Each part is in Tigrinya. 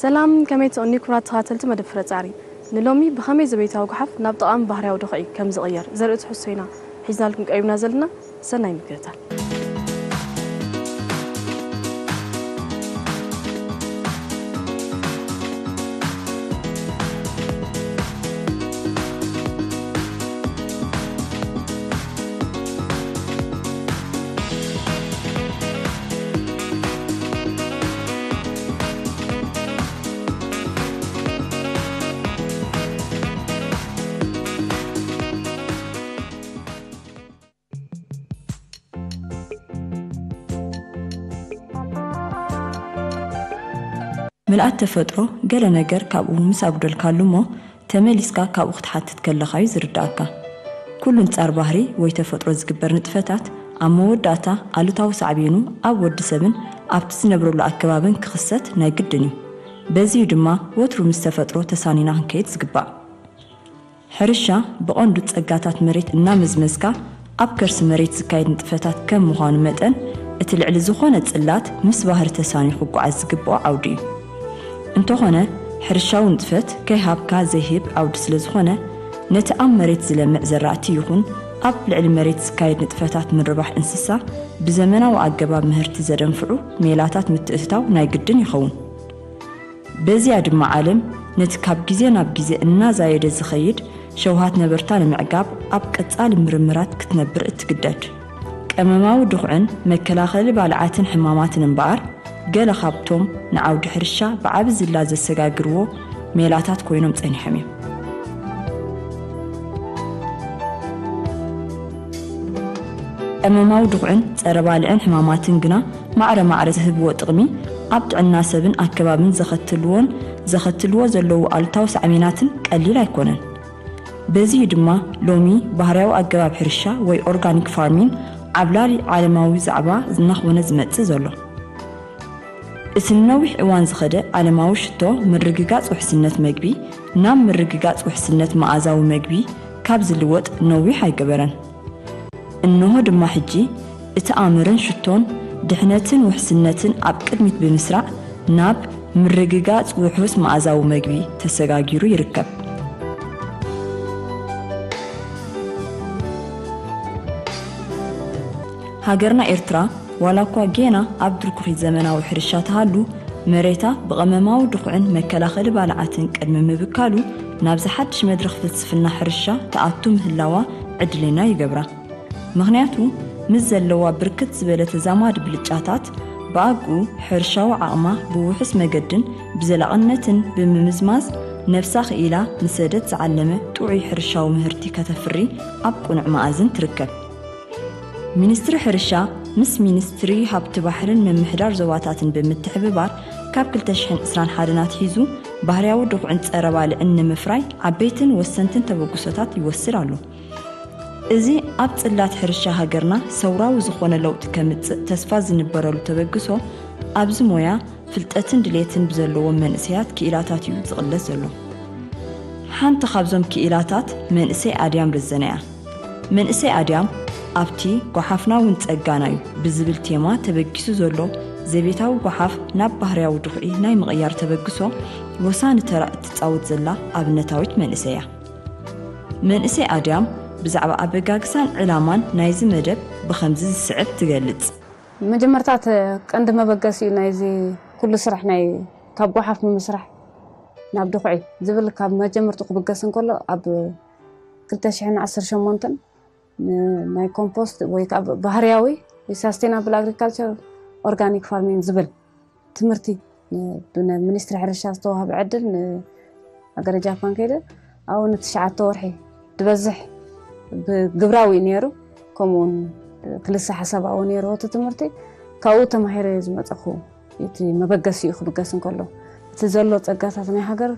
ሰላም፣ ከመይ ትቕኒ ክቡራት ተኸታተልቲ መደብ ፍረ ጻዕሪ? ንሎሚ ብኸመይ ዘቤታዊ ጓሓፍ ናብ ጠቓሚ ባህርያዊ ድኹዒ ከም ዝቕየር ዘርኢ ትሕዝቶ ኢና ሒዝናልኩም ቀሪብና ዘለና። ሰናይ ምክትታል። ምልኣት ተፈጥሮ ገለ ነገር ካብኡ ምስ ኣጉደልካሉ እሞ ተመሊስካ ካብኡ ክትሓትት ከለኻ እዩ ዝርዳእካ። ኩሉ ኣንጻር ባህሪ ወይ ተፈጥሮ ዝግበር ንጥፈታት ኣብ መወዳእታ ኣሉታዊ ሳዕቤኑ ኣብ ወዲ ሰብን ኣብቲ ዝነብረሉ ኣከባብን ክኽሰት ናይ ግድን እዩ። በዚ እዩ ድማ ወትሩ ምስ ተፈጥሮ ተሳኒና ክንከይድ ዝግባእ። ሕርሻ ብቐንዱ ጸጋታት መሬት እናመዝመዝካ ኣብ ከርሲ መሬት ዝካየድ ንጥፈታት ከም ምዃኑ መጠን፣ እቲ ልዕሊ ዝኾነ ጽላት ምስ ባህሪ ተሳንዩ ክጓዓዝ ዝግብኦ ዓውዲ እዩ። እንተኾነ፣ ሕርሻዊ ንጥፈት ከይሃብካ ዘይህብ ዓውዲ ስለ ዝኾነ፣ ነቲ ኣብ መሬት ዝለምዕ ዘራእቲ ይኹን ኣብ ልዕሊ መሬት ዝካየድ ንጥፈታት ምርባሕ እንስሳ ብዘመናዊ ኣገባብ ምህርቲ ዘደንፍዑ ሜላታት ምትእትታው ናይ ግድን ይኸውን። በዚኣ ድማ ዓለም ነቲ ካብ ግዜ ናብ ግዜ እናዛየደ ዝኸይድ ሸውሃት ነበርታ ንምዕጋብ ኣብ ቀጻሊ ምርምራት ክትነብር እትግደድ። ቀመማዊ ድኹዕን መከላኸሊ ባልዓትን ሕማማትን እምበኣር፣ ገለ ካብቶም ንዓውዲ ሕርሻ ብዓቢ ዝላ ዘሰጋግርዎ ሜላታት ኮይኖም ጸኒሖም እዮም። ቀመማዊ ድኹዕን ጸረ ባልዕን ሕማማትን ግና ማዕረ ማዕረ ዝህብዎ ጥቕሚ ኣብ ጥዕና ሰብን ኣከባብን ዘኸትልዎን ዘኸትልዎ ዘለዉ ኣሉታዊ ሳዕቤናትን ቀሊል ኣይኮነን። በዚ እዩ ድማ ሎሚ ባህርያዊ ኣገባብ ሕርሻ ወይ ኦርጋኒክ ፋርሚን ዓብላሊ ዓለማዊ ዛዕባ እናኾነ ዝመጽእ ዘሎ። እቲ ንነዊሕ እዋን ዝኸደ ዓለማዊ ሽቶ ምርግጋጽ ውሕስነት መግቢ ናብ ምርግጋጽ ውሕስነት መኣዛዊ መግቢ ካብ ዝልወጥ ነዊሕ ኣይገበረን። እንሆ ድማ ሕጂ እቲ ኣምርን ሽቶን ድሕነትን ውሕስነትን ኣብ ቅድሚት ብምስራዕ ናብ ምርግጋጽ ውሑስ መኣዛዊ መግቢ ተሰጋጊሩ ይርከብ። ሃገርና ኤርትራ ዋላ እኳ ጌና ኣብ ድርኩኺት ዘመናዊ ሕርሻ ትሃሉ፣ መሬታ ብቐመማዊ ድኹዕን መከላኸሊ ባልዓትን ቅድሚ ምብካሉ ናብዚ ሓድሽ መድረኽ ፍልስፍና ሕርሻ ትኣቱ ምህላዋ ዕድለኛ ይገብራ። ምኽንያቱ፣ ምስ ዘለዋ ብርክት ዝበለ ተዛማዲ ብልጫታት፣ ብኣግኡ ሕርሻዊ ዓቕማ ብውሑስ መገድን ብዘላቕነትን ብምምዝማዝ፣ ነብሳ ክኢላ ንሰደት ዝዓለመ ጥዑይ ሕርሻዊ ምህርቲ ከተፍሪ ኣብ ቅኑዕ መኣዝን ትርከብ። ሚኒስትሪ ሕርሻ ምስ ሚኒስትሪ ሃብቲ ባሕርን ምምሕዳር ዞባታትን ብምትሕብባር፣ ካብ ክልተ ሽሕን ዕስራን ሓደን ኣትሒዙ ባህርያዊ ድኹዕን ጸረ ባልዕን ንምፍራይ ዓበይትን ወሰንትን ተበግሶታት ይወስድ ኣሎ። እዚ ኣብ ጽላት ሕርሻ ሃገርና ሰውራዊ ዝኾነ ለውጢ ከምጽእ ተስፋ ዝንበረሉ ተበግሶ፣ ኣብዚ ሞያ ፍልጠትን ድሌትን ብዘለዎም መንእሰያት ክኢላታት እዩ ዝቕለስ ዘሎ። ሓንቲ ካብዞም ክኢላታት መንእሰይ ኣድያም ረዘነ እያ። መንእሰይ ኣድያም ኣብቲ "ጓሓፍና እውን ጸጋና እዩ" ብዝብል ቴማ ተበጊሱ ዘሎ ዘቤታዊ ጓሓፍ ናብ ባህርያዊ ድኹዒ ናይ ምቕያር ተበግሶ ወሳኒ ተራ እትጻወት ዘላ ኣብነታዊት መንእሰይ እያ። መንእሰይ ኣድያም ብዛዕባ ኣበጋግሳን ዕላማን ናይዚ መደብ ብኸምዚ ዝስዕብ ትገልጽ። መጀመርታ እቲ ቀንዲ መበገሲኡ ናይዚ ኩሉ ስራሕ ናይ ካብ ጓሓፍ ንምስራሕ ናብ ድኹዒ ዝብል ካብ መጀመርቱ ክብገስ እንከሎ ኣብ ክልተ ሽሕን ዓሰርተ ሸሞንተን ን-፣ ናይ ኮምፖስት ወይ ከዓ ባህርያዊ ወይ ሳስቴናብል ኣግሪካልቸር ኦርጋኒክ ፋርሚንግ ዝብል ትምህርቲ ን-፣ ብነ-፣ ሚኒስትሪ ሕርሻ ዝተዋህበ ዕድል ንሃገረ ጃፓን ከይደ ኣብኡ ንትሽዓተ ወርሒ ዝበዝሕ ብግብራዊ እዩ ነይሩ። ከምኡውን ክልሰ ሓሳብ ኣብኡ ነይሩ እቲ ትምህርቲ። ካብኡ ተማሂረ እየ ዝመፀኹ። እቲ መበገሲኡ ክብገስ እንከሎ እቲ ዘሎ ፀጋታት ናይ ሃገር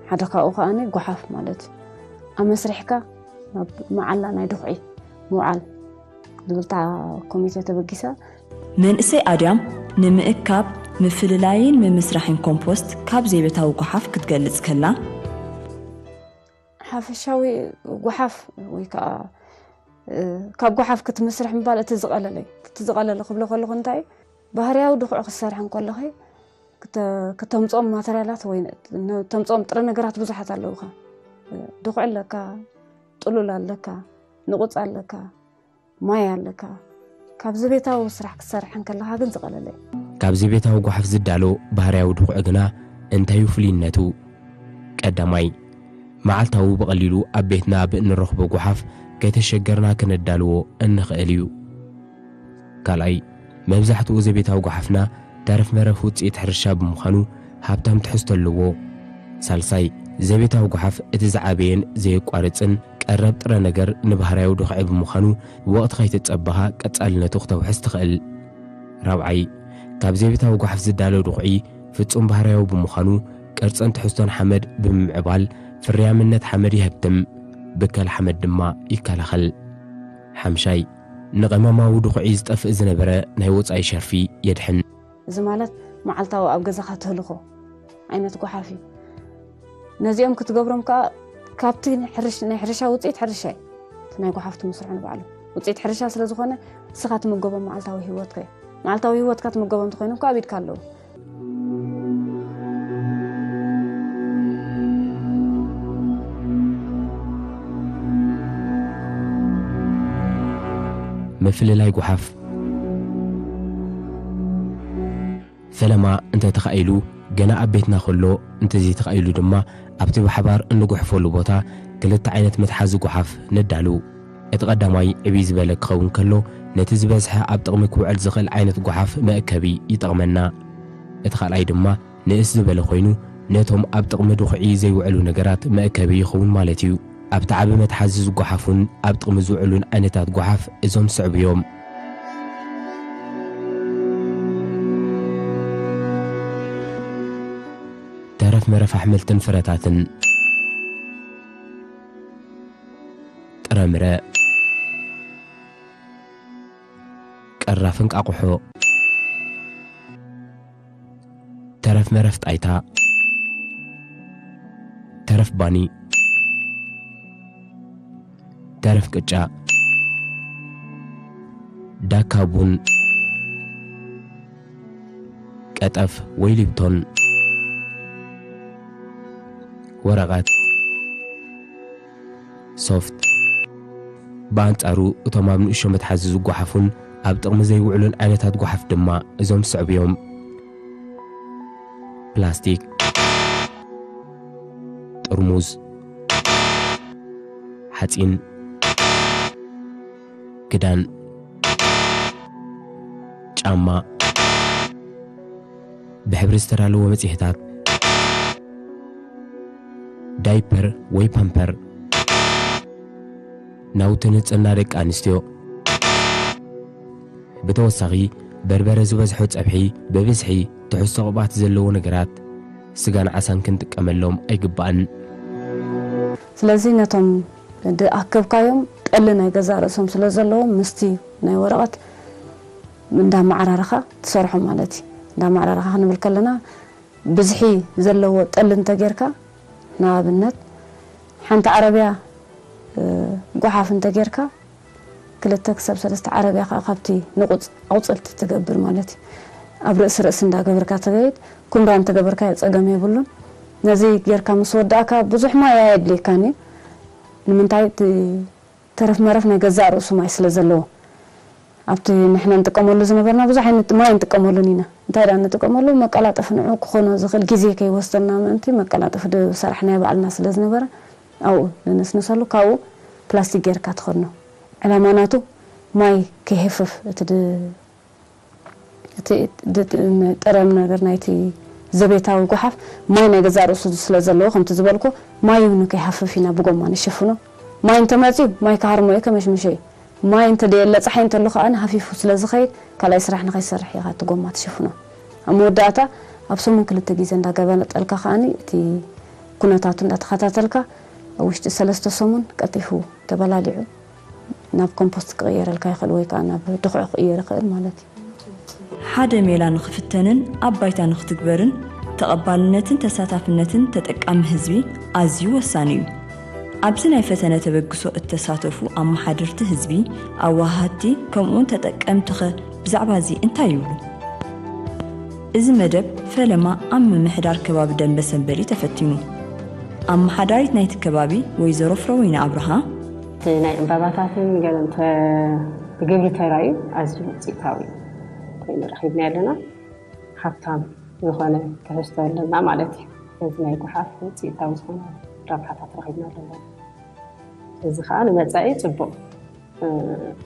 ሓደ ካብኡ ከዓኒ ጓሓፍ ማለት እዩ። ኣመስሪሕካ ናብ መዓላ ናይ ድኹዒ ምውዓል ዝብል እታ ኮሚቴ ተበጊሳ። መንእሰይ ኣድያም ንምእካብ፣ ምፍልላይን ምምስራሕን ኮምፖስት ካብ ዘይቤታዊ ጓሓፍ ክትገልጽ ከላ፣ ሓፈሻዊ ጓሓፍ ወይ ከዓ፣ እ፣ ካብ ጓሓፍ ክትምስርሕ ምባል እቲ ዝቐለለ እዩ። እቲ ዝቐለለ ክብሎ ከለኹ እንታይ እዩ? ባህርያዊ ድኹዒ ክትሰርሕ እንከለኺ ክተ- ክተምፅኦም ማተርያላት ወይ ነ- ተምፅኦም ጥረ ነገራት ብዙሓት ኣለውኻ። ድኹዕ ኣለካ፣ ጥሉል ኣለካ፣ ንቑፅ ኣለካ፣ ማይ ኣለካ። ካብ ዘቤታዊ ስራሕ ክትሰርሕ እንከለኻ ግን ዝቐለለ እዩ። ካብ ዘቤታዊ ጓሓፍ ዝዳሎ ባህርያዊ ድኹዒ ግና እንታይ እዩ ፍሉይነቱ? ቀዳማይ፣ መዓልታዊ ብቐሊሉ ኣብ ቤትና ብእንረኽቦ ጓሓፍ ከይተሸገርና ክነዳልዎ እንኽእል እዩ። ካልኣይ፣ መብዛሕትኡ ዘቤታዊ ጓሓፍና ተረፍ መረፍ ውፅኢት ሕርሻ ብምዃኑ ሃብታም ትሕዝቶ ኣለዎ። ሳልሳይ፣ ዘቤታዊ ጓሓፍ እቲ ዝዓበየን ዘየቋርፅን ቀረብ ጥረ ነገር ንባህርያዊ ድኹዒ ብምዃኑ ወቕቲ ከይተፀበኻ ቀፃልነቱ ክተውሕስ ትኽእል። ራብዓይ፣ ካብ ዘቤታዊ ጓሓፍ ዝዳሎ ድኹዒ ፍጹም ባህርያዊ ብምዃኑ ቅርጽን ትሕዝቶን ሓመድ ብምምዕባል ፍርያምነት ሓመድ የህብትም፣ ብከል ሓመድ ድማ ይከላኸል። ሓምሻይ፣ ንቐመማዊ ድኹዒ ዝጠፍእ ዝነበረ ናይ ወጻኢ ሸርፊ የድሕን። እዚ ማለት መዓልታዊ ኣብ ገዛኻ ትህልኾ ዓይነት ጓሓፍ እዩ። ነዚኦም ክትገብሮም ከኣ ካብቲ ናይ ሕርሽ- ናይ ሕርሻ ውፅኢት ሕርሻ እዩ። እቲ ናይ ጓሓፍቲ ምስርሑ ንባዕሉ ውፅኢት ሕርሻ ስለ ዝኾነ ንስኻ ትምገቦም መዓልታዊ ህይወትካ እዩ። መዓልታዊ ህይወትካ ትምገቦም እንተኾይኖም ከኣ ኣብ ኢድካ ኣለዉ። ምፍልላይ ጓሓፍ ፈለማ እንተ ተኻኢሉ፣ ገና ኣብ ቤትና ከሎ፣ እንተዘይተኻኢሉ ድማ ኣብቲ ብሓባር እንጉሕፈሉ ቦታ ክልተ ዓይነት መትሓዚ ጓሓፍ ነዳሉ። እቲ ቀዳማይ ዕብይ ዝበለ ክኸውን ከሎ፣ ነቲ ዝበዝሐ ኣብ ጥቕሚ ክውዕል ዝኽእል ዓይነት ጓሓፍ መእከቢ ይጠቕመና። እቲ ካልኣይ ድማ ንእስ ዝበለ ኮይኑ፣ ነቶም ኣብ ጥቕሚ ድኹዒ ዘይውዕሉ ነገራት መእከቢ ይኸውን ማለት እዩ። ኣብቲ ዓቢ መትሓዚ ዝጓሓፉን ኣብ ጥቕሚ ዝውዕሉን ዓይነታት ጓሓፍ እዞም ዝስዕቡ እዮም። ተረፍ መረፍ ኣሕምልትን ፍረታትን፣ ጥረምረ፣ ቀራፍ እንቃቑሖ፣ ተረፍ መረፍ ጣይታ፣ ተረፍ ባኒ፣ ተረፍ ቅጫ፣ ዳካ ቡን፣ ቀጠፍ ወይ ሊፕቶን፣ ወረቐት፣ ሶፍት። ብኣንጻሩ እቶም ኣብ ንእሽቶ መትሓዚ ዝጓሓፉን ኣብ ጥቕሚ ዘይውዕሉን ዓይነታት ጓሓፍ ድማ እዞም ዝስዕቡ እዮም። ፕላስቲክ፣ ጥርሙዝ፣ ሓጺን፣ ክዳን፣ ጫማ፣ ብሕብሪ ዝተዳለወ መጽሔታት፣ ዳይፐር ወይ ፓምፐር፣ ናውቲ ንጽህና ደቂ ኣንስትዮ። ብተወሳኺ፣ በርበረ ዝበዝሖ ጸብሒ ብብዝሒ ትሕዝቶ ቅብኣት ዘለዎ ነገራት፣ ስጋን ዓሳን ክንጥቀመሎም ኣይግባእን። ስለዚ ነቶም ድኣከብካዮም ጠሊ ናይ ገዛእ ርእሶም ስለ ዘለዎም ምስቲ ናይ ወረቐት እንዳመዓራረኻ ትሰርሖ ማለት እዩ። እንዳመዓራረኻ ክንብል ከለና ብዝሒ ዘለዎ ጠሊ እንተጌርካ ንኣብነት ሓንቲ ዓረብያ እ፣ ጓሓፍ እንተጌርካ ክልተ ክሳብ ሰለስተ ዓረብያ ከዓ ካብቲ ንቑፅ ኣቑፅልቲ ትገብር ማለት እዩ። ኣብ ርእሲ ርእሲ እንዳገበርካ ትኸይድ ኩምራ እንተገበርካዮ ፀገም የብሉን። ነዚ ጌርካ ምስ ወዳእካ ብዙሕ ማይ ኣየድልየካን እዩ። ንምንታይ እቲ ተረፍ መረፍ ናይ ገዛእ ርእሱ ማይ ስለ ዘለዎ ኣብቲ ንሕና ንጥቀመሉ ዝነበርና ብዙሕ ዓይነት ማይ ንጥቀመሉን ኢና። እንታይ ደኣ ንጥቀመሉ መቀላጠፊ ንዑ ክኾኖ ዝኽእል ግዜ ከይወስደና ምእንቲ መቀላጠፊ ዝሰራሕናዮ ባዕልና ስለ ዝነበረ ኣብኡ ንነስንሰሉ ካብኡ ፕላስቲክ ጌርካ ትኸድኖ። ዕላማ ናቱ ማይ ከይሃፍፍ እቲ ድ- እቲ ድ- ጥረም ነገር ናይቲ ዘቤታዊ ጓሓፍ ማይ ናይ ገዛእ ርእሱ ስለ ዘለዎ ከምቲ ዝበልኩ ማይ እውን ከይሃፍፍ ኢና ብጎማ ንሽፍኖ። ማይ እንተመፅዩ ማይ ክሃርሞ እዩ ከመሽምሾ እዩ። ማይ እንተደየለ ፀሓይ እንተሎ ከዓ ሃፊፉ ስለ ዝኸይድ ካልኣይ ስራሕ ንኸይሰርሕ ኢኻ እቲ ጎማ ትሽፍኖ። ኣብ መወዳእታ ኣብ ሰሙን ክልተ ግዜ እንዳገበጠልካ ከዓኒ እቲ ኩነታቱ እንዳተኸታተልካ ኣብ ውሽጢ ሰለስተ ሰሙን ቀልጢፉ ተበላሊዑ ናብ ኮምፖስት ክቕየረልካ ይኽእል ወይ ከዓ ናብ ድኹዒ ክቕየር ይኽእል ማለት እዩ። ሓደ ሜላ ንኽፍተንን ኣብ ባይታ ንኽትግበርን ተቐባልነትን ተሳታፍነትን ተጠቃሚ ህዝቢ ኣዝዩ ወሳኒ እዩ። ኣብዚ ናይ ፈተነ ተበግሶ እተሳተፉ ኣመሓደርቲ ህዝቢ፣ ኣወሃሃድቲ ከምኡውን ተጠቀምቲኸ ብዛዕባ እዚ እንታይ ይብሉ? እዚ መደብ ፈለማ ኣብ ምምሕዳር ከባቢ ደንበ ሰንበል እዩ ተፈቲኑ። ኣመሓዳሪት ናይቲ ከባቢ ወይዘሮ ፍረወይኒ ኣብርሃ፣ እቲ ናይ ዕምባባታትን ገለን ተ- ብግብሪ ተራእዩ ኣዝዩ ውፅኢታዊ ኮይኑ ረኺብና ኣለና። ሃብታም ዝኾነ ትሕዝቶ ኣለና ማለት እዩ። እዚ ናይ ጓሓፍ ውፅኢታዊ ዝኾነ ረብሓታት ረኺብና ኣለና። እዚ ከዓ ንመፃኢ ፅቡቕ እ፣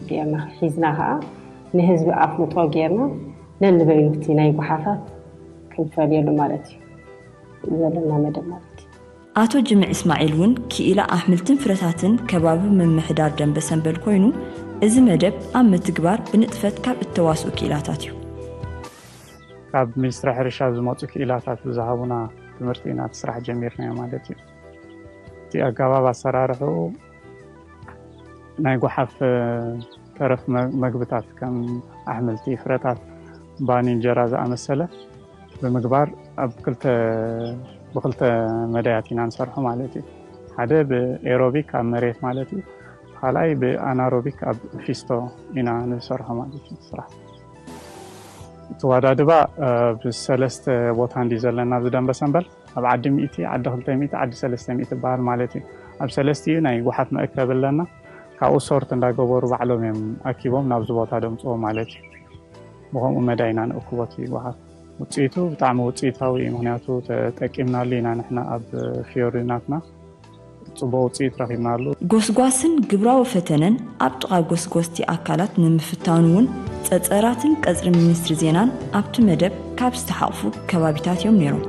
ጌርና ሒዝና ከዓ ንህዝቢ ኣፍልጦ ጌርና ነንበይኑ እቲ ናይ ጓሓፋት ክንፈልየሉ ማለት እዩ ዘለና መደብ ማለት እዩ። ኣቶ ጅምዕ እስማዒል እውን ክኢላ ኣሕምልትን ፍረታትን ከባቢ ምምሕዳር ደንበ ሰንበል ኮይኑ፣ እዚ መደብ ኣብ ምትግባር ብንጥፈት ካብ እተዋስኡ ክኢላታት እዩ። ካብ ሚኒስትሪ ሕርሻ ዝመፁ ክኢላታት ብዝሃቡና ትምህርቲ ኢና እቲ ስራሕ ጀሚርናዮ ማለት እዩ። እቲ ኣገባብ ኣሰራርሕኡ ናይ ጓሓፍ ተረፍ መ- መግብታት ከም ኣሕምልቲ፣ ፍረታት፣ ባኒ፣ እንጀራ ዝኣመሰለ ብምግባር ኣብ ክልተ ብክልተ መዳያት ኢና ንሰርሖ ማለት እዩ። ሓደ ብኤሮቢክ ኣብ መሬት ማለት እዩ፣ ካልኣይ ብኣናሮቢክ ኣብ ፊስቶ ኢና ንሰርሖ ማለት እዩ። ስራሕ ተዋዳድባ ብሰለስተ ቦታ እንዲ ዘለና ኣብዚ ደንበ ሰንበል ኣብ ዓዲ ሚእቲ ዓዲ ክልተ ሚእቲ ዓዲ ሰለስተ ሚእቲ ይበሃል ማለት እዩ። ኣብ ሰለስቲኡ ናይ ጓሓፍ መእከቢ ኣለና። ካብኡ ሶርት እንዳገበሩ ባዕሎም እዮም ኣኪቦም ናብዚ ቦታ ደምፅዎ ማለት እዩ። ብኸምኡ መዳይና ንእክቦት እዩ ጓሓፍ። ውፅኢቱ ብጣዕሚ ውፅኢታዊ እዩ። ምክንያቱ ተጠቂምናሉ ኢና ንሕና ኣብ ፊዮሪ ናትና ፅቡቅ ውፅኢት ረኺብናሉ። ጎስጓስን ግብራዊ ፈተነን ኣብ ጥቓ ጎስጎስቲ ኣካላት ንምፍታኑ እውን ጸጸራትን ቀጽሪ ሚኒስትሪ ዜናን ኣብቲ መደብ ካብ ዝተሓቕፉ ከባቢታት እዮም ነይሮም።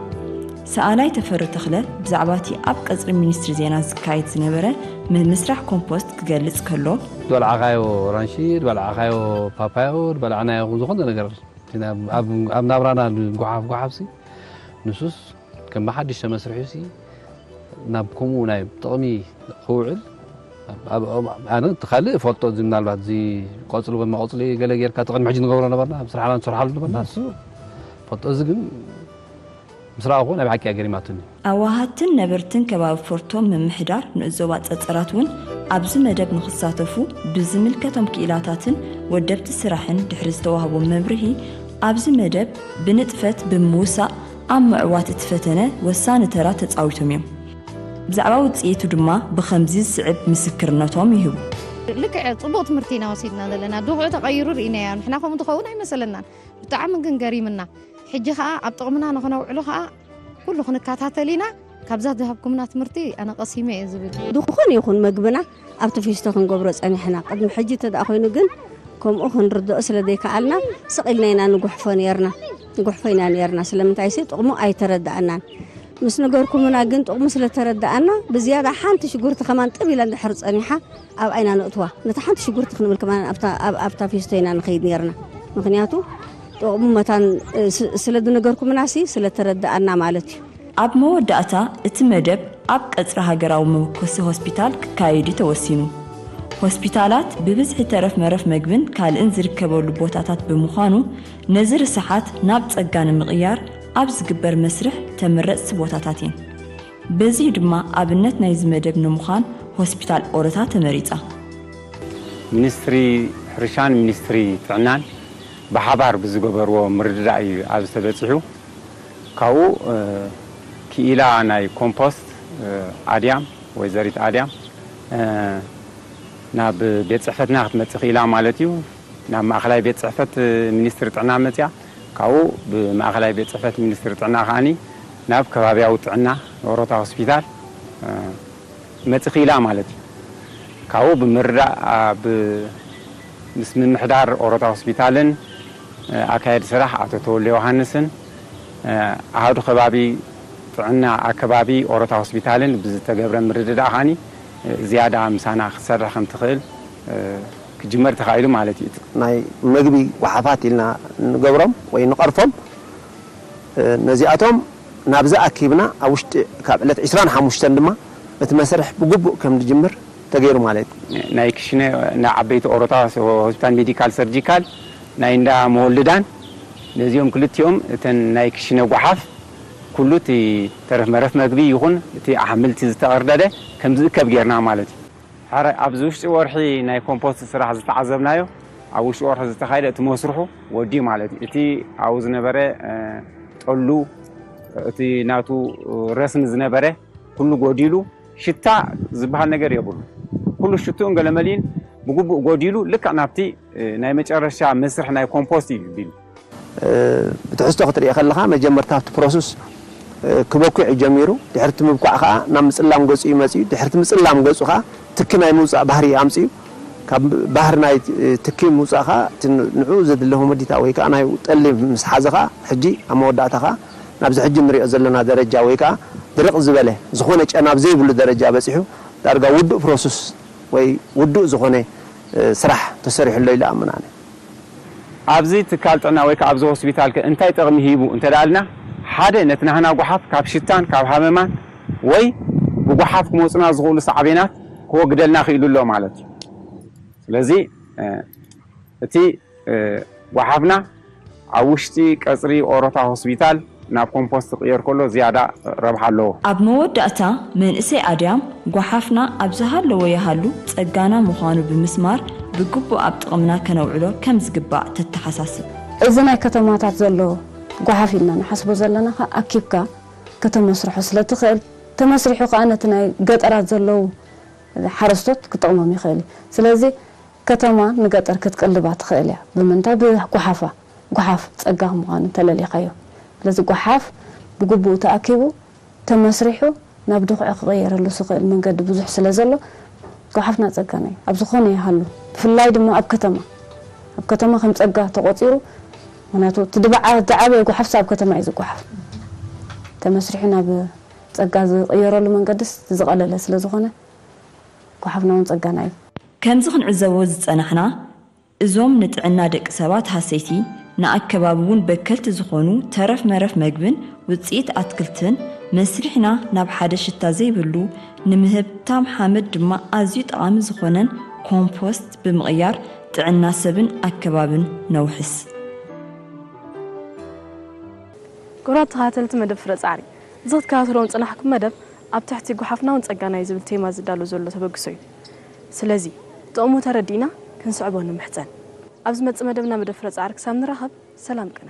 ሰኣላይ ተፈሪ ተኽለ ብዛዕባ እቲ ኣብ ቀጽሪ ሚኒስትሪ ዜና ዝካየድ ዝነበረ ምምስራሕ ኮምፖስት ክገልጽ ከሎ፣ ዝበላዕኻዮ ኦራንሺ፣ ዝበላዕኻዮ ፓፓዮ፣ ዝበላዕናዮ ዝኾነ ነገር እቲ ናብ- ኣብ ኣብ ናብራና ዝጓሓፍ ጓሓፍሲ ንሱስ ከም ብሓድሽ ተመስሪሑሲ ናብ ከምኡ ናይ ጥቕሚ ክውዕል ኣብ- ኣብ- ኣብ- ኣነ እቲ ካልእ እፈልጦ እዚ ምናልባት እዚ ቆፅሊ ወይ መቆፅሊ ገለ ጌርካ እቲ ቅድሚ ሕጂ ንገብሮ ነበርና ኣብ ስራሕና ንሰርሓሉ ነበርና እሱ ፈልጦ እዚ ግን ምስ ረኣኹ ናይ ብሓቂ ኣገሪማትኒ። ኣዋሃትን ነበርትን ከባቢ ፎርቶ ምምሕዳር ንእዞባ ጸጸራት እውን ኣብዚ መደብ ንኽሳተፉ ብዝምልከቶም ክኢላታትን ወደብቲ ስራሕን ድሕሪ ዝተዋህቦም መብርሂ ኣብዚ መደብ ብንጥፈት ብምውሳእ ኣብ ምዕዋት እቲ ፈተነ ወሳኒ ተራ ተጻዊቶም እዮም። ብዛዕባ ውጽኢቱ ድማ ብኸምዚ ዝስዕብ ምስክርነቶም ይህቡ። ልክዕ ፅቡቅ ትምህርቲ ኢና ወሲድና ዘለና ድኹዕ ተቀይሩ ርኢናዮ ንሕና ከምኡ ትኸውን ኣይመሰለናን ብጣዕሚ ግን ገሪምና ሕጂ ከዓ ኣብ ጥቕምና ንክነውዕሎ ከዓ ኩሉ ክንከታተል ኢና ካብዛ ዝሃብኩምና ትምህርቲ ኣነ ቀሲመ እየ ዝብል ዝኾነ ይኹን መግብና ኣብቲ ፊስቶ ክንገብሮ ፀኒሕና ቅድሚ ሕጂ እንተ ኮይኑ ግን ከምኡ ክንርድኦ ስለ ዘይከኣልና ስቕ ኢልና ኢና ንጉሕፎ ነርና ንጉሕፎ ኢና ነርና ስለምንታይሲ ጥቕሙ ኣይተረዳኣናን ምስ ነገርኩምና ግን ጥቕሙ ስለ ተረዳኣና ብዝያዳ ሓንቲ ሽጉርቲ ከማን ጥብ ኢላ እንድሕር ፀኒሓ ኣብኣ ኢና ነእትዋ ነታ ሓንቲ ሽጉርቲ ክንብል ከማን ኣብታ ፊስቶ ኢና ንኸይድ ነርና ምኽንያቱ ጥቕሙ መታን ስለ ዝነገርኩምናሲ ስለ ተረዳኣና ማለት እዩ ኣብ መወዳእታ እቲ መደብ ኣብ ቀጽሪ ሃገራዊ መበኮሲ ሆስፒታል ክካየድ እዩ ተወሲኑ። ሆስፒታላት ብብዝሒ ተረፍ መረፍ መግብን ካልእን ዝርከበሉ ቦታታት ብምዃኑ ነዚ ርስሓት ናብ ጸጋ ንምቕያር ኣብ ዝግበር መስርሕ ተመረጽቲ ቦታታት እየን። በዚ እዩ ድማ ኣብነት ናይዚ መደብ ንምዃን ሆስፒታል ኦረታ ተመሪጻ። ሚኒስትሪ ሕርሻን ሚኒስትሪ ጥዕናን ብሓባር ብዝገበርዎ ምርድዳእ እዩ ኣብዚ ተበፂሑ። ካብኡ ክኢላ ናይ ኮምፖስት ኣድያም ወይዘሪት ኣድያም ናብ ቤት ፅሕፈትና ክትመፅእ ክኢላ ማለት እዩ። ናብ ማእኸላይ ቤት ፅሕፈት ሚኒስትሪ ጥዕና መፅያ ካብኡ ብማእኸላይ ቤት ፅሕፈት ሚኒስትሪ ጥዕና ከዓኒ ናብ ከባቢያዊ ጥዕና ኦሮታ ሆስፒታል መፅእ ክኢላ ማለት እዩ። ካብኡ ብምርዳእ ኣብ ምስ ምምሕዳር ኦሮታ ሆስፒታልን ኣካየዲ ስራሕ ኣቶ ተወልደ ዮሃንስን ኣሃዱ ከባቢ ጥዕና ኣከባቢ ኦሮታ ሆስፒታልን ብዝተገብረ ምርድዳእ ከዓኒ ዝያዳ ምሳና ክትሰርሕ ከም ትኽእል ክጅመር ተኻኢሉ ማለት እዩ። ናይ መግቢ ጓሓፋት ኢልና ንገብሮም ወይ ንቐርፎም ነዚኣቶም ናብዚ ኣኪብና ኣብ ውሽጢ ካብ ዕለት ዕስራን ሓሙሽተን ድማ እቲ መስርሕ ብግቡእ ከም ዝጅምር ተገይሩ ማለት እዩ። ናይ ክሽነ ንዓበይቲ ኦሮታ ሆስፒታል ሜዲካል ሰርጂካል ናይ እንዳ መወልዳን ነዚኦም ክልቲኦም እተን ናይ ክሽነ ጓሓፍ ኩሉ እቲ ተረፍ መረፍ መግቢ ይኹን እቲ ኣሕምልቲ ዝተቐርደደ ከም ዝእከብ ጌርና ማለት እዩ። ሕራይ ኣብዚ ውሽጢ ወርሒ ናይ ኮምፖስት ስራሕ ዝተዓዘብናዮ ኣብ ውሽጢ ወርሒ ዝተኻየደ እቲ መስርሑ ወዲዩ ማለት እዩ። እቲ ኣብኡ ዝነበረ ጠሉ፣ እቲ ናቱ ረስኒ ዝነበረ ኩሉ ጎዲሉ፣ ሽታ ዝበሃል ነገር የብሉ። ኩሉ ሽትኡን ገለመሊን ብግቡእ ጎዲሉ፣ ልክዕ ናብቲ ናይ መጨረሻ መስርሕ ናይ ኮምፖስት እዩ ቢሉ። ብትሕዝቶ ክትሪኦ ከለኻ፣ መጀመርታ ኣብቲ ፕሮሰስ ክበኩዕ እዩ ጀሚሩ። ድሕርቲ ምብኳዕ ከዓ ናብ ምፅላም ገፁ እዩ መፅኡ። ድሕርቲ ምፅላም ገፁ ከዓ ትኪ ናይ ምውፃእ ባህሪ እዩ ኣምፅኡ። ካብ ባህሪ ናይ ትኪ ምውፃእ ከዓ ንዑ ዘድለ ሁመዲታ ወይ ከዓ ናይ ጠሊ ምስ ሓዘ ከዓ ሕጂ ኣብ መወዳእታ ከዓ ናብዚ ሕጂ ንሪኦ ዘለና ደረጃ ወይ ከዓ ድርቕ ዝበለ ዝኾነ ጨና ኣብ ዘይብሉ ደረጃ በፂሑ፣ ዳርጋ ውዱእ ፕሮሰስ ወይ ውዱእ ዝኾነ ስራሕ ተሰሪሑ ኣሎ ኢለ ኣምን ኣነ። ኣብዚ ትካል ጥዕና ወይ ከዓ ኣብዚ ሆስፒታል ከ እንታይ ጥቕሚ ሂቡ እንተ ደኣልና፣ ሓደ ነቲ ናህና ጓሓፍ ካብ ሽታን ካብ ሃመማን ወይ ብጓሓፍ ክመፁና ዝኽእሉ ሳዕቤናት ክወግደልና ክኢሉ ኣሎ ማለት እዩ። ስለዚ እቲ ጓሓፍና ኣብ ውሽጢ ቀፅሪ ኦሮታ ሆስፒታል ናብ ኮምፖስት ክቕየር ከሎ ዝያዳ ረብሓ ኣለዎ። ኣብ መወዳእታ መንእሰይ ኣድያም ጓሓፍና ኣብ ዝሃለዎ ይሃሉ ፀጋና ምዃኑ ብምስማር ብግቡእ ኣብ ጥቕምና ከነውዕሎ ከም ዝግባእ ተተሓሳስብ። እዚ ናይ ከተማታት ዘሎ ጓሓፍ ኢልና ንሓስቦ ዘለና ከዓ ኣኪብካ ከተመስርሖ ስለ ትኽእል፣ ተመስሪሑ ከዓ ነቲ ናይ ገጠራት ዘለዉ ሓረስቶት ክጠቕሞም ይኽእል እዩ። ስለዚ ከተማ ንገጠር ክትቅልባ ትኽእል እያ። ብምንታይ? ብጉሓፋ። ጉሓፍ ጸጋ ምዃኑ እንተለሊኻዮ። ስለዚ ጉሓፍ ብግቡእ ተኣኪቡ ተመስሪሑ ናብ ድኹዒ ክቕየረሉ ዝኽእል መንገዲ ብዙሕ ስለ ዘሎ ጉሓፍና ጸጋና እዩ። ኣብ ዝኾነ ይሃሉ። ብፍላይ ድማ ኣብ ከተማ። ኣብ ከተማ ከም ጸጋ ተቖጺሩ ምክንያቱ እቲ ድባዓ ዝዓበየ ጉሓፍስ ኣብ ከተማ እዩ ዝጉሓፍ። ተመስሪሑ ናብ ጸጋ ዝቕየረሉ መንገድስ ዝቐለለ ስለ ዝኾነ ጉሓፍና እውን ጸጋና እዩ። ከምዚ ክንዕዘቦ ዝጸናሕና፣ እዞም ንጥዕና ደቂ ሰባት ሃሰይቲ፣ ንኣከባቢ እውን በከልቲ ዝኾኑ ተረፍ መረፍ መግብን ውጽኢት ኣትክልትን መስሪሕና ናብ ሓደ ሽታ ዘይብሉ ንምህብታም ሓመድ ድማ ኣዝዩ ጠቓሚ ዝኾነን ኮምፖስት ብምቕያር ጥዕና ሰብን ኣከባብን ነውሕስ። ክቡራት ተኸታተልቲ መደብ ፍረ ጻዕሪ፣ እዚ ክትከታተልዎ ዝጸናሕኩም መደብ ኣብ ትሕቲ ጉሓፍና እውን ጸጋና እዩ ዝብል ቴማ ዝዳሎ ዘሎ ተበግሶ እዩ። ስለዚ ጥቕሙ ተረዲእና ክንስዕቦ ንምሕጸን። ኣብ ዝመጽእ መደብና መደብ ፍረ ጻዕሪ ክሳብ ንራኸብ ሰላም ቅነ።